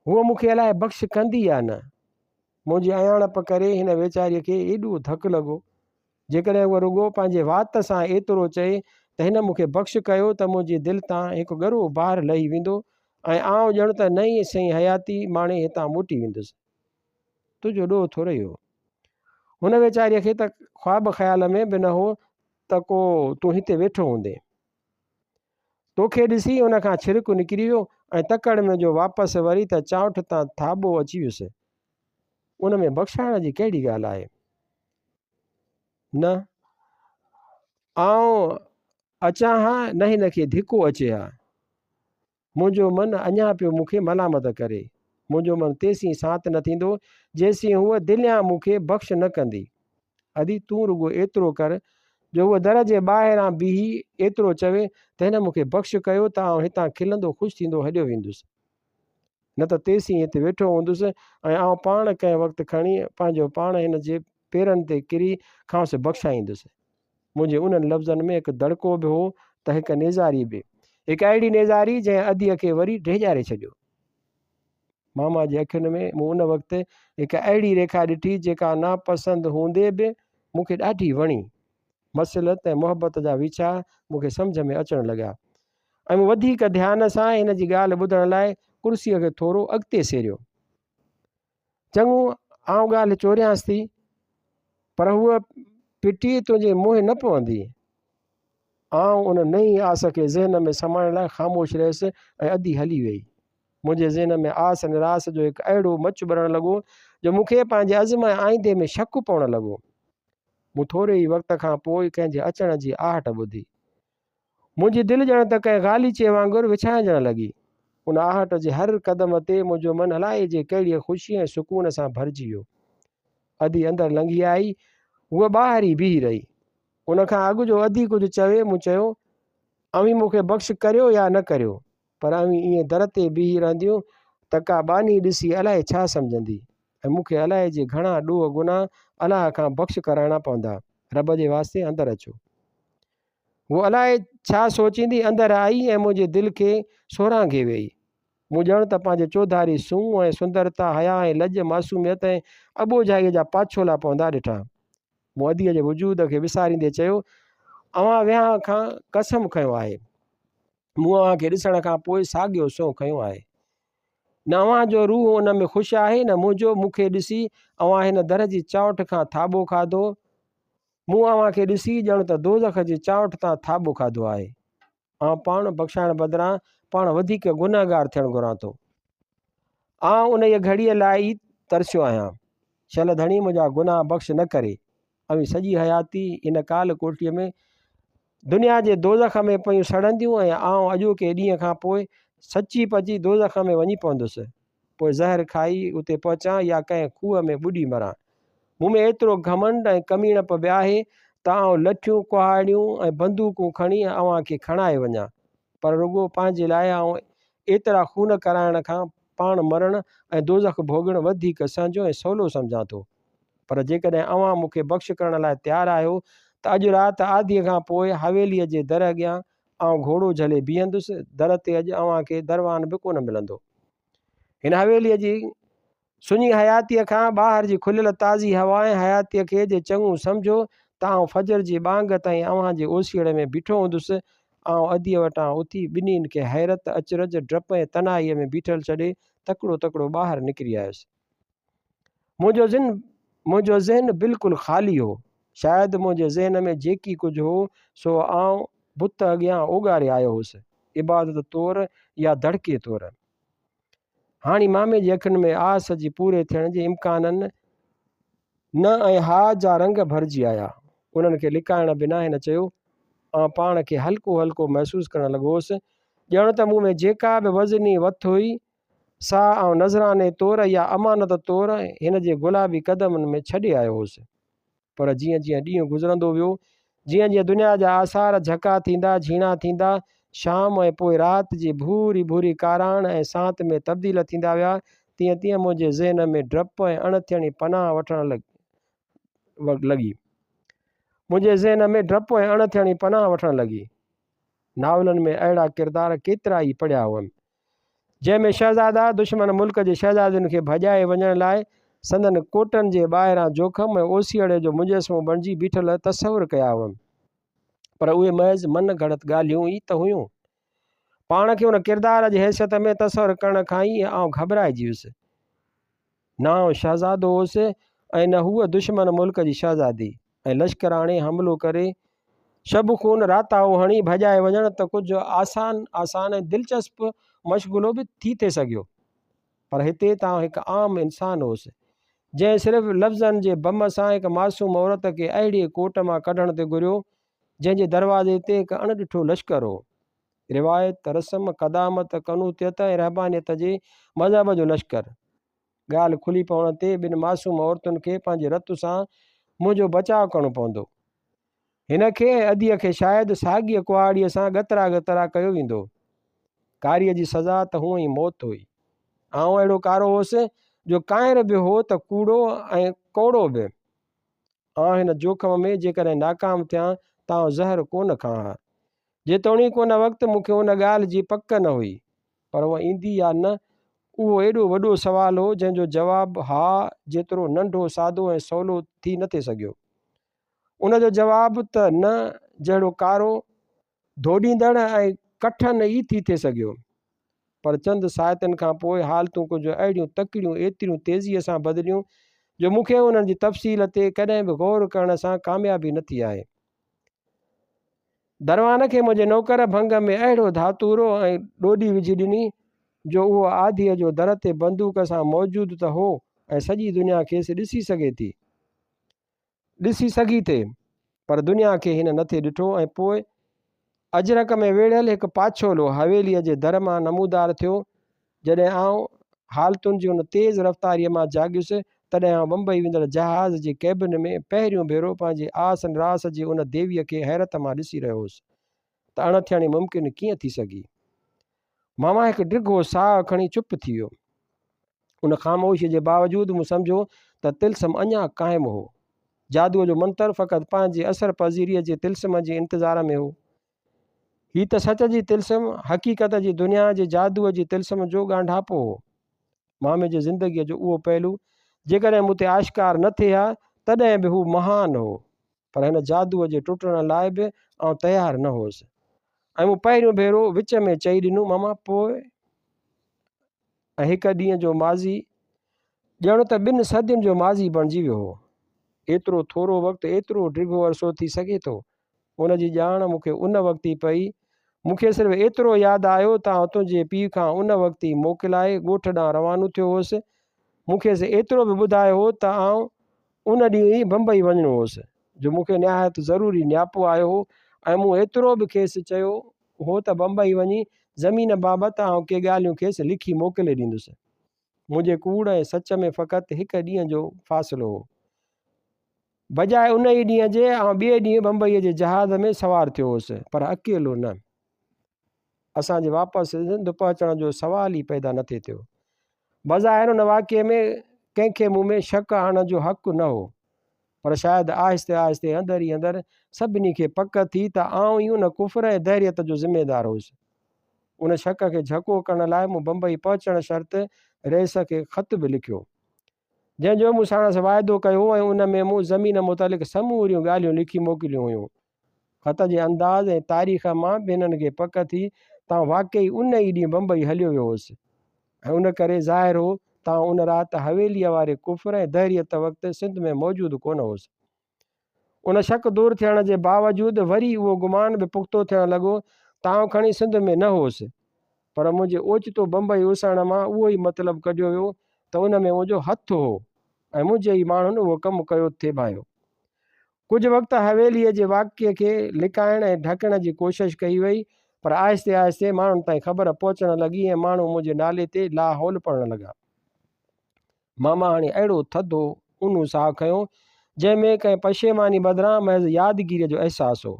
S1: هوء مون کي الائي بخش ڪندي يا نه؟ منهنجي اياڻپ ڪري هن ويچاريء کي ايڏو ڌڪ لڳو. جيڪڏهن هوء رڳو پنهنجي وات سان ايترو چئي ته هن مون کي بخش ڪيو ته منهنجي دل تان هڪ ڳرو بار لهي ويندو ۽ آئون ڄڻ ته نئين سئين حياتي ماڻي هتان موٽي ويندس. تنهنجو ڏوهه ٿورئي هو. هن ويچاريء کي ته خواب خيال ۾ به نه هو ته ڪو تون هتي ويٺو هوندين. توکي ڏسي هن کان ڇرڪ نڪري ويو ۽ تڪڙ ۾ جو واپس وري ته چانئٺ تان ٿاٻو اچي ويس. ان ۾ بخشائڻ جي ڪهڙي ڳالهه آهي؟ نه آئون اچان ها نه هن کي ڌڪو اچي ها. منهنجو من اڃا پيو مون کي ملامت ڪري. منهنجو من تيسين سانت نه ٿيندو، جيسين هوء دليان مون کي بخش نه ڪندي. ادي تون رڳو ايترو ڪر جو هوء در جي ٻاهران بيهي ايترو چوي ته هن مون کي بخش ڪيو ته آئون هتان کلندو خوش ٿيندو هليو ويندس. نه ته تيسين هتي ويٺو هوندس ۽ آئون پاڻ ڪنهن وقت کڻي پنهنجو پاڻ هن جي پيرن تي ڪري کانئس بخشائيندس. منهنجي انهن لفظن ۾ هڪ دڙڪو به هو ته هڪ نيزاري به. هڪ اهڙي نيزاري جنهن اديء کي وري ڊيڄاري ڇڏيو. ماما جي اکين ۾ مون ان وقت هڪ اهڙي ريکا ڏٺي جيڪا ناپسند هوندي به مون کي ڏاڍي وڻي. مصلحت ۽ محبت جا ويڇا مون کي سمجهه ۾ اچڻ لڳا ۽ مون وڌيڪ ڌيان سان هن جي ڳالهه ٻڌڻ لاء ڪرسيء کي ٿورو اڳتي سيريو. چڱو، آئون ڳالهه چوريانس ٿي، پر هوء پٽي تنهنجي منهن نه پوندي. آئون ان نئين آس کي ذهن ۾ سمائڻ لاء خاموش رهيس ۽ ادي هلي ويئي. منهنجي ذهن ۾ آس نراس جو هڪ اهڙو مچ ٻرڻ لڳو، جو مون کي پنهنجي عزم ۽ آئيندي ۾ شڪ پوڻ لڳو. مون ٿوري ئي وقت کان پوء ڪنهن جي اچڻ جي آهٽ ٻڌي. منهنجي دل ڄڻ ته ڪنهن غاليچي وانگر وڇائجڻ لڳي. ان آهٽ جي هر قدم تي منهنجو من الائي جي ڪهڙيء خوشيء ۽ سڪون سان ڀرجي ويو. ادي اندر لنگهي آئي. هوء ٻاهر ئي بيهي رهي. ان کان اڳ جو ادي ڪجهه چوي، مون چيو، اوهين مون کي بخش ڪريو يا نه ڪريو. پر اوهين ائين در تي بيهي رهنديون ته ڪا ٻانهي ڏسي الائي ڇا سمجهندي ۽ مون کي الائي جي گهڻا ڏوهه گناهه الله کان بخش ڪرائڻا پوندا. رب جي واسطي اندر اچو. هوء الائي ڇا سوچيندي اندر آئي ۽ منهنجي دل کي سورانگهي ويئي. مون ڄڻ ته پنهنجي چوڌاري سونهن ۽ سندرتا، حيا ۽ لڄ، معصوميت ۽ اٻوجهائيء جا پاڇولا پوندا ڏٺا. مون اديء جي وجود کي وساريندي چيو، اوهان ويهانء کان قسم کنيو آهي. مون اوهان کي ڏسڻ کان پوء ساڳيو سونهن کنيو آهي. نه اوهان جو روح ان ۾ خوش آهي نه منهنجو. مون کي ڏسي اوهان هن در جي چانئٺ کان ٿاٻو کاڌو. مون اوهان کي ڏسي ڄڻ ته دوزخ جي چانئٺ تان ٿاٻو کاڌو آهي. آئون پاڻ بخشائڻ بدران پاڻ وڌيڪ گنهگار ٿيڻ گهران ٿو. آئون انهيء گهڙيء لاء ئي ترسيو آهيان. شل ڌڻي منهنجا گناهه بخش نه ڪري. اوهين سڄي حياتي هن ڪال ڪوٺيء ۾ دنيا جي دوزخ ۾ پيون سڙنديون ۽ آئون اڄوڪي ڏينهن کان پوء سچي پچي دوزخ ۾ وڃي پوندس. پوء زهر کائي اتي پهچان يا ڪنهن کوهه ۾ ٻڏي مران. مون ۾ ايترو گهمنڊ ۽ ڪميڻپ به آهي ته آئون لٺيون، ڪهاڙيون ۽ بندوقون کڻي اوهان کي کڻائي وڃان، پر رڳو پنهنجي لاء آئون ايترا خون ڪرائڻ کان پاڻ مرڻ ۽ دوزخ ڀوڳڻ وڌيڪ سهنجو ۽ سولو سمجهان ٿو. پر جيڪڏهن اوهان مون کي بخش ڪرڻ لاء تيار آهيو ته اڄ رات آڌيء کان پوء حويليء جي در اڳيان آئون گهوڙو جهلي بيهندس، در تي اڄ اوهان کي دروان به ڪونه ملندو. هن حويليء جي سڃي حياتيء کان ٻاهر جي کليل تازي هوا ۽ حياتيء کي جي چڱو سمجهو ته آئون فجر جي ٻانگ تائين اوهان جي اوسيئڙي ۾ بيٺو هوندس. آئون اديء وٽان اٿي ٻنهين کي حيرت، اچرج، ڊپ ۽ تنهائيء ۾ بيٺل ڇڏي تڪڙو تڪڙو ٻاهر نڪري آيس. منهنجو ذهن منهنجو ذهن بلڪل خالي هو. شايد منهنجي ذهن ۾ جيڪي ڪجهه هو سو آئون بت اڳيان اوڳاري آيو هوس، عبادت طور يا دڙڪي طور. هاڻي مامي جي اکين ۾ آس جي پوري ٿيڻ جي امڪانن نه ۽ ها جا رنگ ڀرجي آيا. انهن کي لڪائڻ بنا هن چيو، آئون پاڻ کي هلڪو هلڪو محسوس ڪرڻ لڳو هوس، ڄڻ ته مون ۾ جيڪا به وزني وٿ هئي، سا آئون نذراني طور يا امانت طور هن جي گلابي قدمن ۾ ڇڏي آيو هوس. پر جيئن جيئن ڏينهن گذرندو ويو، جيئن جيئن دنيا جا آثار جهڪا ٿيندا، جهيڻا ٿيندا، شام ۽ پوء رات جي ڀوري ڀوري ڪاراڻ ۽ سانت ۾ تبديل ٿيندا ويا، تيئن تيئن منهنجي ذهن ۾ ڊپ ۽ اڻ ٿيڻي پناهه وٺڻ لڳي. منهنجي ذهن ۾ ڊپ ۽ اڻ ٿيڻي پناهه وٺڻ لڳي. ناولن ۾ اهڙا ڪردار ڪيترا ئي پڙهيا هئم، جنهن ۾ شهزادا دشمن ملڪ جي شهزادين کي ڀڄائي وڃڻ لاء سندن ڪوٽن جي ٻاهران جوکم ۽ اوسيئڙي جو مجسمو بڻجي بيٺل تصور ڪيا هئم. پر اهي محض من گهڙت ڳالهيون ئي ته هيون. پاڻ کي ان ڪردار جي حيثيت ۾ تصور ڪرڻ کان ئي آئون گهٻرائجي ويس. نه آئون شهزادو هوس ۽ نه هوء دشمن ملڪ جي شهزادي ۽ لشڪر آڻي حملو ڪري شب خون راتاهو هڻي ڀڄائي وڃڻ ته ڪجهه آسان آسان ۽ دلچسپ مشغلو به ٿي ٿي سگهيو پر هتي ته آئون هڪ عام انسان هوس جنهن صرف لفظن جي بم سان هڪ معصوم عورت کي اهڙي ڪوٽ مان ڪڍڻ تي گهريو جنهن جي دروازي تي هڪ اڻ ڏٺو لشڪر هو. روايت، رسم، قدامت، قنوطيت ۽ رهبانيت جي مذهب جو لشڪر. ڳالهه کلي پوڻ تي ٻن معصوم عورتن کي پنهنجي رت سان منهنجو بچاء ڪرڻو پوندو. هن کي ۽ اديء کي شايد ساڳيء ڪهاڙيء سان ڳترا ڳترا ڪيو ويندو. ڪاريء جي سزا ته هونء ئي موت هئي. آئون اهڙو ڪارو هوس جو ڪانئر به هو ته ڪوڙو ۽ ڪوڙو به. آئون هن جوکم ۾ جيڪڏهن ناڪام ٿيان ته آئون زهر ڪونه کان ها. جيتوڻيڪ ان وقت مون کي ان ڳالهه جي پڪ نه هئي، پر هوء ايندي يا نه، اهو ايڏو وڏو سوال هو، جنهن جو جواب ها جيترو ننڍو، سادو ۽ سولو ٿي نه ٿي سگهيو. ان جو جواب ته نه جهڙو ڪارو، ڌوڏيندڙ ۽ ڪٺن ئي ٿي ٿي سگهيو. پر چند ساعتن کان پوء حالتون ڪجهه اهڙيون تڪڙيون ايتريون تيزيء سان بدليون، جو مون کي انهن جي تفصيل تي ڪڏهن به غور ڪرڻ سان ڪاميابي نه ٿي آهي. دروان کي منهنجي نوڪر ڀنگ ۾ اهڙو ڌاتورو ۽ ڏوڏي وجهي ڏني، جو اهو آڌيء جو در تي بندوق سان موجود ته هو ۽ سڄي دنيا کيس ڏسي سگهي ٿي. ڏسي سگهي ٿي، پر دنيا کي هن نٿي ڏٺو ۽ پوء اجرڪ ۾ ويڙهيل هڪ پاڇولو حويليء جي در مان نمودار ٿيو. جڏهن آئون حالتن جي ان تيز رفتاريء مان جاڳيس، تڏهن آئون بمبئي ويندڙ جهاز جي ڪئبن ۾ پهريون ڀيرو پنهنجي آس نراس جي ان ديويء کي حيرت مان ڏسي رهيو هوس ته اڻ ٿيڻي ممڪن ڪيئن ٿي سگهي. ماما هڪ ڊگهو ساهه کڻي چپ ٿي ويو. ان خاموشيء جي باوجود مون سمجهيو ته طلسم اڃا قائم هو. جادوء جو منتر فقط پنهنجي اثر پذيريء جي طلسم جي انتظار ۾ هو. هي ته سچ جي طلسم، حقيقت جي دنيا جي جادوء جي طلسم جو ڳانڍاپو هو. مامي جي زندگيء جو اهو پهلو جيڪڏهن مون تي آشڪار نه ٿئي ها، تڏهن به هو مهان هو. پر هن جادوء جي ٽٽڻ لاء به آئون تيار نه هوس. ۽ مون پهريون ڀيرو وچ ۾ چئي ڏنو، ماما پوء؟ ۽ هڪ ڏينهن جو ماضي ڄڻ ته ٻن صدين جو ماضي بڻجي ويو هو. ايترو ٿورو وقت ايترو ڊگهو عرصو ٿي سگهي ٿو؟ ان جي ڄاڻ مون کي ان وقت ئي پئي. مون کي صرف ايترو ياد آيو ته آئون تنهنجي پيء کان ان وقت ئي موڪلائي ڳوٺ ڏانهن روانو ٿيو هوس. مون کيس ايترو به ٻڌايو هو ته آئون ان ڏينهن ئي بمبئي وڃڻو هوس، جو مون کي نهايت ضروري نياپو آيو هو ۽ مون ايترو به کيس چيو هو ته بمبئي وڃي زمين بابت آئون ڪي ڳالهيون کيس لکي موڪلي ڏيندس. منهنجي ڪوڙ ۽ سچ ۾ فقط هڪ ڏينهن جو فاصلو هو. بجاء ان ئي ڏينهن جي آئون ٻئي ڏينهن بمبئيء جي جهاز ۾ سوار ٿيو هوس، پر اڪيلو نه. اسان جي واپس سنڌ پهچڻ جو سوال ئي پيدا نه ٿي ٿيو. بظاهر ان واقعي ۾ ڪنهن کي مون ۾ شڪ آڻڻ جو حق نه هو، پر شايد آهستي آهستي اندر ئي اندر سڀني کي پڪ ٿي ته آئون ئي ان ڪفر ۽ دهريت جو ذميدار هوس. ان شڪ کي جهڪو ڪرڻ لاء مون بمبئي پهچڻ شرط رئيس کي خط به لکيو. جنهن جو مون ساڻس واعدو ڪيو هو ۽ ان ۾ مون زمين متعلق سموريون ڳالهيون لکي موڪليون هيون. خط جي انداز ۽ تاريخ مان به هنن کي پڪ ٿي ته آئون واقعي ان ئي ڏينهن بمبئي هليو ويو هوس ۽ ان ڪري ظاهر هو ته آئون ان رات حويليء واري ڪفر ۽ دهريت وقت سنڌ ۾ موجود ڪونه هوس. ان شڪ دور ٿيڻ جي باوجود وري اهو گمان به پختو ٿيڻ لڳو ته آئون کڻي سنڌ ۾ نه هوس، پر منهنجي اوچتو بمبئي اسهڻ مان اهو ئي مطلب ڪڍيو ويو ته ان ۾ منهنجو هٿ هو ۽ منهنجي ئي ماڻهن اهو ڪم ڪيو ٿي ڀانيو. ڪجهه وقت حويليء جي واقعي کي لڪائڻ ۽ ڍڪڻ جي ڪوشش ڪئي وئي، پر آهستي آهستي ماڻهن تائين خبر پهچڻ لڳي ۽ ماڻهو منهنجي نالي تي لاحول پڙهڻ لڳا. ماما هاڻي اهڙو ٿڌو اونهون ساهه کنيو، جنهن ۾ ڪنهن پشيماني بدران محض يادگيريء جو احساس هو.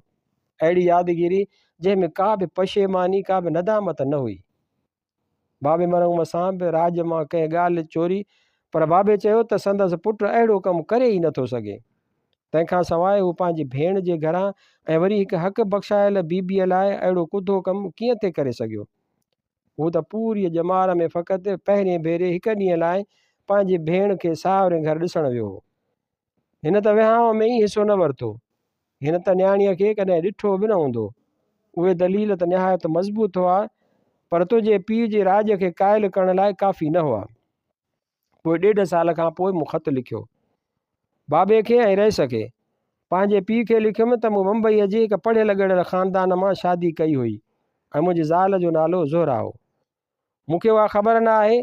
S1: اهڙي يادگيري، جنهن ۾ ڪا به پشيماني، ڪا به ندامت نه هئي. بابي مرحوم سان به راڄ مان ڪنهن ڳالهه چوري، پر بابي چيو ته سندس پٽ اهڙو ڪم ڪري ئي نٿو سگهي. تنهن کان سواء هو پنهنجي ڀيڻ جي گهران ۽ وري هڪ حق بخشايل بيبيء لاء اهڙو ڪڌو ڪم ڪيئن ٿي ڪري سگهيو؟ هو ته پوريء ڄمار ۾ فقط پهرين ڀيري هڪ ڏينهن لاء پنهنجي ڀيڻ کي ساهورين گهر ڏسڻ ويو هو. هن ته وهانء ۾ ئي حصو نه ورتو. هن ته نياڻيء کي ڪڏهن ڏٺو به نه هوندو. اهي دليل ته نهايت مضبوط هئا، پر تنهنجي پيء جي راڄ کي قائل ڪرڻ لاء ڪافي نه هئا. پوء ڏيڍ سال کان پوء مون خط لکيو. بابي کي ۽ رئيس کي. پنهنجي پيء کي لکيم ته مون بمبئيء جي هڪ پڙهيل ڳڙهيل خاندان مان شادي ڪئي هئي ۽ منهنجي زال جو نالو زهره هو. مون کي اها خبر نه آهي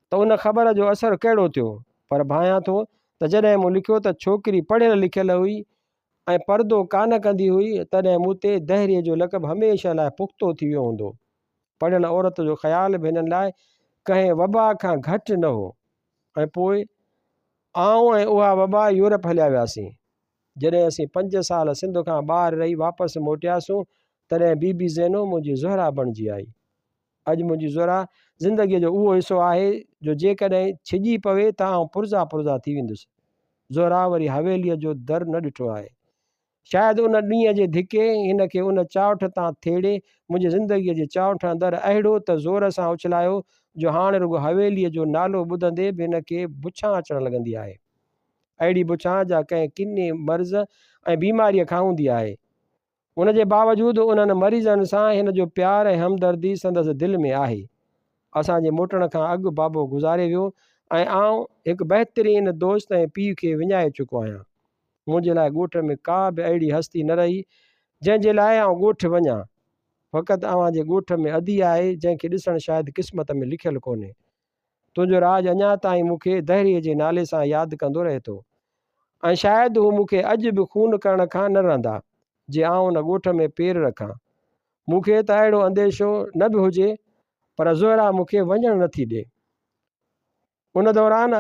S1: ته ان خبر جو اثر ڪهڙو ٿيو، پر ڀانيان ٿو ته جڏهن مون لکيو ته ڇوڪري پڙهيل لکيل هئي ۽ پردو ڪانه ڪندي هئي، تڏهن مون تي دهريء جو لقب هميشه لاء پختو ٿي ويو هوندو. پڙهيل عورت جو خيال به هنن لاء ڪنهن وبا کان گهٽ نه هو ۽ پوء آئون ۽ اها وبا يورپ هليا وياسين. جڏهن اسين پنج سال سنڌ کان ٻاهر رهي واپس موٽياسون تڏهن بي بي زينو منهنجي زهره بڻجي آئي. اڄ منهنجي زهره زندگيء جو اهو حصو آهي جو جيڪڏهن ڇڄي پوي ته آئون پرزا پرزا ٿي ويندس. زهره وري حويليء جو در نه ڏٺو آهي. شايد ان ڏينهن جي ڌڪي هن کي ان چائنٺ تان ٿيڙي منهنجي زندگيء جي چائنٺ اندر اهڙو ته زور سان اڇلايو جو هاڻ رڳو حويليء جو نالو ٻڌندي به هن کي بڇان اچڻ لڳندي آهي. اهڙي بڇان جا ڪنهن ڪني مرض ۽ بيماريء کان هوندي آهي. ان جي باوجود انهن مريضن سان هن جو پيار ۽ همدردي سندس دل ۾ آهي. اسان جي موٽڻ کان اڳ بابو گذاري ويو ۽ آئون هڪ بهترين دوست ۽ پيء کي وڃائي چڪو آهيان. منهنجي لاء ڳوٺ ۾ ڪا به اهڙي هستي نه رهي، جنهن جي لاء آئون ڳوٺ وڃان. فقط اوهان جي ڳوٺ ۾ ادي آهي، جنهن کي ڏسڻ شايد قسمت ۾ لکيل ڪونهي. تنهنجو راڄ اڃا تائين مون کي دهريء جي نالي سان ياد ڪندو رهي ٿو. ۽ شايد هو مون کي اڄ به خون ڪرڻ کان نه رهندا، جي آئون ان ڳوٺ ۾ پير رکان. مون کي ته اهڙو انديشو نه به هجي، پر زهره مون کي وڃڻ نه ٿي ڏي. ان دوران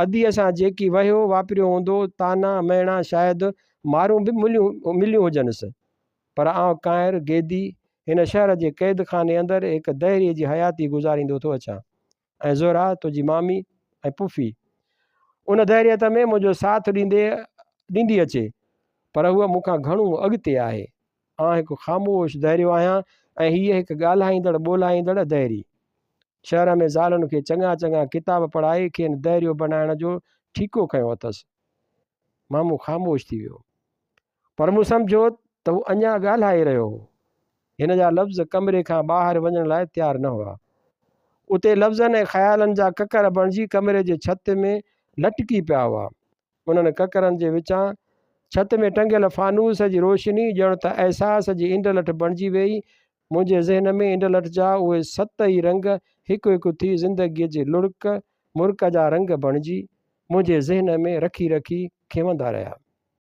S1: اديء سان جيڪي وهيو واپريو هوندو، طعنا مهڻا شايد مارون به مليون هجنس، پر آئون ڪانئر، گيدي، هن شهر جي قيد خاني اندر هڪ دهري جي حياتي گذاريندو ٿو اچان ۽ زهره تنهنجي مامي ۽ پڦي ان دهريت ۾ منهنجو ساٿ ڏيندي ڏيندي اچي پر هوء مون کان گهڻو اڳتي آهي. آن هڪ خاموش دهريو آهيان ۽ هيء هڪ ڳالهائيندڙ ٻولهائيندڙ دهري. شهر ۾ زالن کي چڱا چڱا ڪتاب پڙهائي کين دهريو بنائڻ جو ٺيڪو کنيو اٿس. مامو خاموش ٿي ويو. پر مون سمجهيو ته هو اڃا ڳالهائي رهيو هو. هن جا لفظ ڪمري کان ٻاهر وڃڻ لاء تيار نه هئا. اتي لفظن ۽ خيالن جا ڪڪر بڻجي ڪمري جي ڇت ۾ لٽڪي پيا هئا. انهن ڪڪرن جي وچان ڇت ۾ ٽنگيل فانوس جي روشني ڄڻ ته احساس جي انڊلٺ بڻجي ويئي. منهنجي ذهن ۾ انڊلٺ جا اهي ست ئي رنگ هڪ هڪ ٿي زندگيء جي لڙڪ مرڪ جا رنگ بڻجي منهنجي ذهن ۾ رکي رکي کيوندا رهيا.